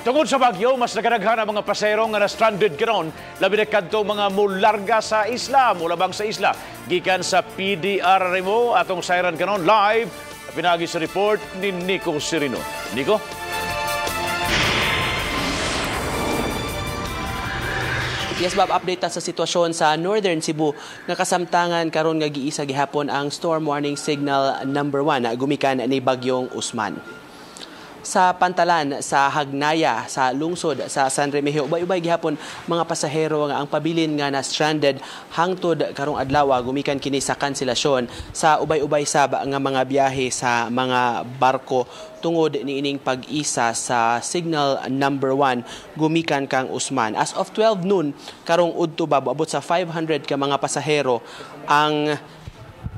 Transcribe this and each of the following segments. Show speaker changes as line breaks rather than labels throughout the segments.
Tungod sa bagyo, mas nagadaghan ang mga pasahero nga na-stranded karon, labi na kadto mga mularga sa isla, mulabang sa isla. Gikan sa PDRRMO, atong sayran karon live, pinagi sa report ni Nico Sirino. Nico?
Yes, Bob, update ta sa sitwasyon sa Northern Cebu nga kasamtangan karon nga giisa gihapon ang storm warning signal number 1 gumikan ni Bagyong Usman. Sa pantalan sa Hagnaya sa lungsod sa San Remigio, ubay-ubay gihapon mga pasahero nga ang pabilin nga na stranded hangtod karong adlaw gumikan kini sa kanselasyon sa ubay-ubay sab nga mga biyahe sa mga barko tungod niining pag-isa sa signal number 1 gumikan kang Usman. As of 12 noon karong udto, Bob, abot sa 500 ka mga pasahero ang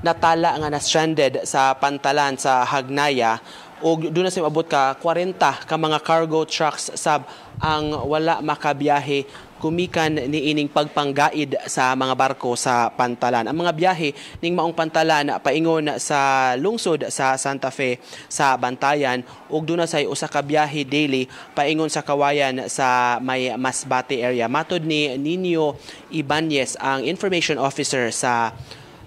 natala nga na stranded sa pantalan sa Hagnaya og doon na sa abot ka 40 ka mga cargo trucks sab ang wala makabiyahe gumikan niining pagpanggaid sa mga barko sa pantalan. Ang mga biyahe ning maong pantalan paingon sa lungsod sa Santa Fe sa Bantayan ug doon na say usa ka biyahe daily paingon sa Kawayan sa may Masbate area. Matod ni Nino Ibanez, ang information officer sa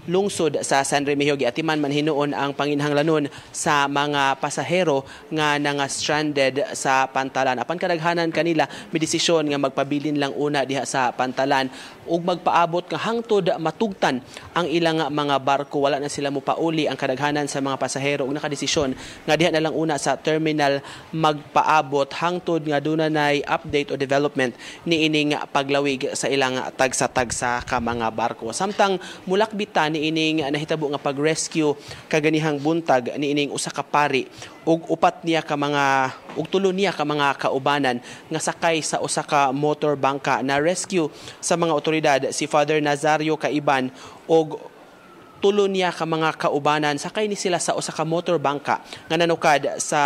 lungsod sa San Remigio, giatiman man hinuon ang panginhanglanon sa mga pasahero nga nanga stranded sa pantalan. Apan kadaghanan kanila may desisyon nga magpabilin lang una diha sa pantalan ug magpaabot nga hangtod matugtan ang ilang mga barko. Wala na sila mopauli ang kadaghanan sa mga pasahero ug nakadesisyon nga diha na lang una sa terminal magpaabot hangtod nga dunay update o development niining paglawig sa ilang tagsa-tagsa ka mga barko. Samtang mulakbitan niining nahitabo nga pag-rescue kaganihang buntag niining usa ka pari ug upat niya ka mga ug tulo niya ka mga kaubanan nga sakay sa usa ka motor bangka na rescue sa mga otoridad si Father Nazario Kaiban ug tulo niya ka mga kaubanan. Sakay ni sila sa usa ka motor bangka nga nanukad sa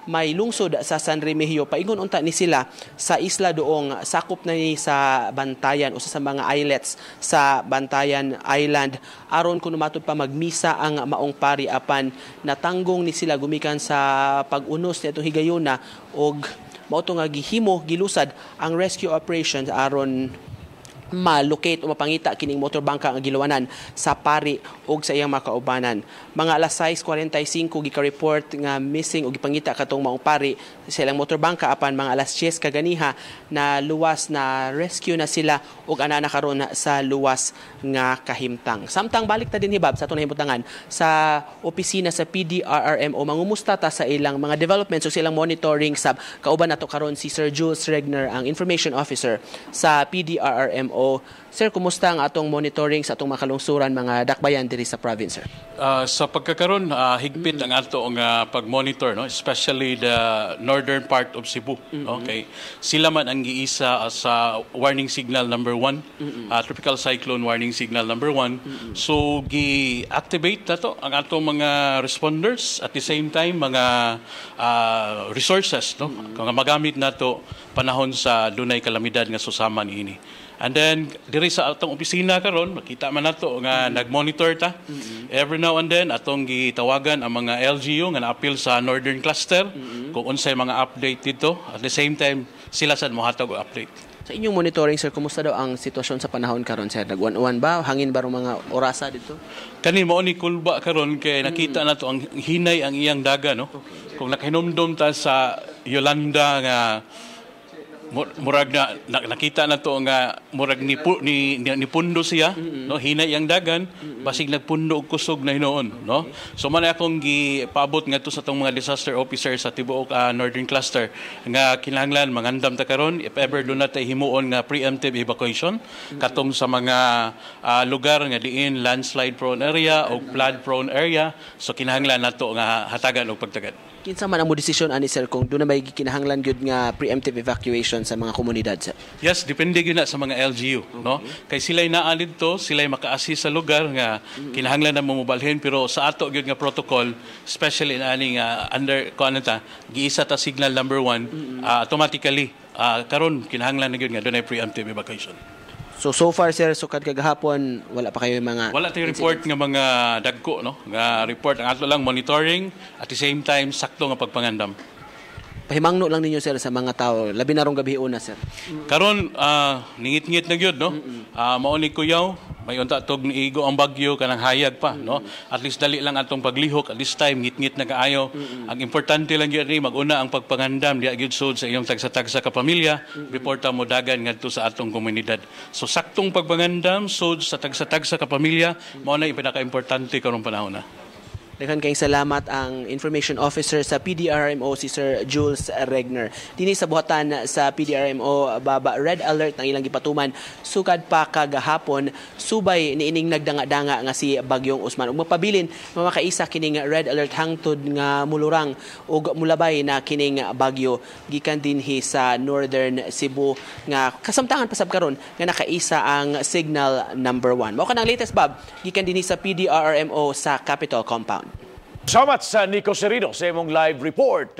may lungsod sa San Remigio. Paingon unta ni sila sa isla doong sakop na ni sa Bantayan, usa sa mga islets sa Bantayan Island, aron kuno matud pa magmisa ang maong pari, apan natanggong ni sila gumikan sa pag-unos niadtong higayuna og mao to nga gihimo gilusad ang rescue operations aron ma-locate o mapangita kining motor bangka nga giluwanan sa pari og sa iyang mga kaubanan. Mga alas 6:45 gika-report nga missing o gipangita katong maong pari sa ilang motor bangka, apan mga alas 10 kaganiha na luwas na rescue na sila og ana na karon sa luwas nga kahimtang. Samtang balik ta din hibab sa atong nahimutangan sa opisina sa PDRRMO, mangumusta ta sa ilang mga developments o sa ilang monitoring sab. Kauban nato karon si Sir Jules Regner, ang information officer sa PDRRMO. Sir, kumusta ang atong monitoring sa atong mga kalungsuran, mga dakbayan diri sa province, sir?
Sa pagkakaron, higpit ang atong pag-monitor, no? Especially the northern part of Cebu. Okay. Sila man ang giisa sa warning signal number 1, tropical cyclone warning signal number 1. So gi-activate nato ang atong mga responders, at the same time mga resources, no? Kung magamit nato panahon sa dunay kalamidad nga susama niini. And then diri sa atong opisina karon, makita man nato nga nag-monitor ta. Every now and then atong gitawagan ang mga LGU nga naapil sa Northern Cluster kung unsay mga update dito. At the same time sila sad mohatag og update.
Sa inyong monitoring, sir, kumusta daw ang sitwasyon sa panahon karon, sir? Nag-uwan-uwan ba? Hangin ba rong mga orasa dito?
Kani mao ni kulba karon kay nakita nato ang hinay ang iyang daga, no? Kung nakahinumdom ta sa Yolanda nga murag na nakita na to nga murag ni pundo siya, no? Hinay ang dagan, basig nagpundo og kusog na hinuon, no? So man akong gipaabot ngadto sa atong mga disaster officer sa tibuok Northern Cluster nga kinahanglan mangandam ta karon if ever duna tay himuon nga preemptive evacuation katong sa mga lugar nga diin landslide prone area o flood prone area. So kinahanglan nato nga hatagan og pagtagad.
Kinsa man ang mo desisyon ani, sir, kung doon na may kinahanglan gyud nga preemptive evacuation sa mga komunidad, sir?
Yes, depende gyud na sa mga LGU, no? Kay sila'y naa didto, sila'y maka-assist sa lugar nga kinahanglan na mobalhin, pero sa ato gyud nga protocol, especially in ani nga under ko ano ta, giisa ta signal number 1, automatically karon kinahanglan na gyud nga dunay preemptive evacuation.
So far, sir, sukad kagahapon, wala pa kayo mga
Wala tayo report nga mga dagko, no? Nga report. Ang ato lang monitoring, at the same time sakto nga pagpangandam.
Pahimangno lang ninyo, sir, sa mga tao, labi na rong gabi una, sir.
Karon ningit-ngit na gyud, no. Mao ni kuyaw, may unta tog niigo ang bagyo kanang hayag pa, no. At least dali lang atong paglihok at this time, ngit-ngit na kaayo. Ang importante lang gyud ni maguna ang pagpangandam diha gyud sud sa iyong tagsa-tagsa ka pamilya before ta modagan ngadto sa atong komunidad. So saktong pagpangandam sud sa tagsa-tagsa ka pamilya mao na pinaka-importante karong panahon na.
Daghan kayong salamat ang Information Officer sa PDRMO, si Sir Jules Regner. Dinhi sa buhatan sa PDRMO, baba, red alert ang ilang gipatuman sukad pa kagahapon subay niining nagdanga-danga nga si Bagyong Usman. Ug mapabilin mamakaisa kining red alert hangtod nga mulurang ug mulabay na kining bagyo gikan dinhi sa Northern Cebu nga kasamtangan pasab karon nga nakaisa ang signal number 1. Mao kanang latest, Bob, gikan dinhi sa PDRRMO sa Capitol Compound.
Salamat sa Nico Serino sa imong live report.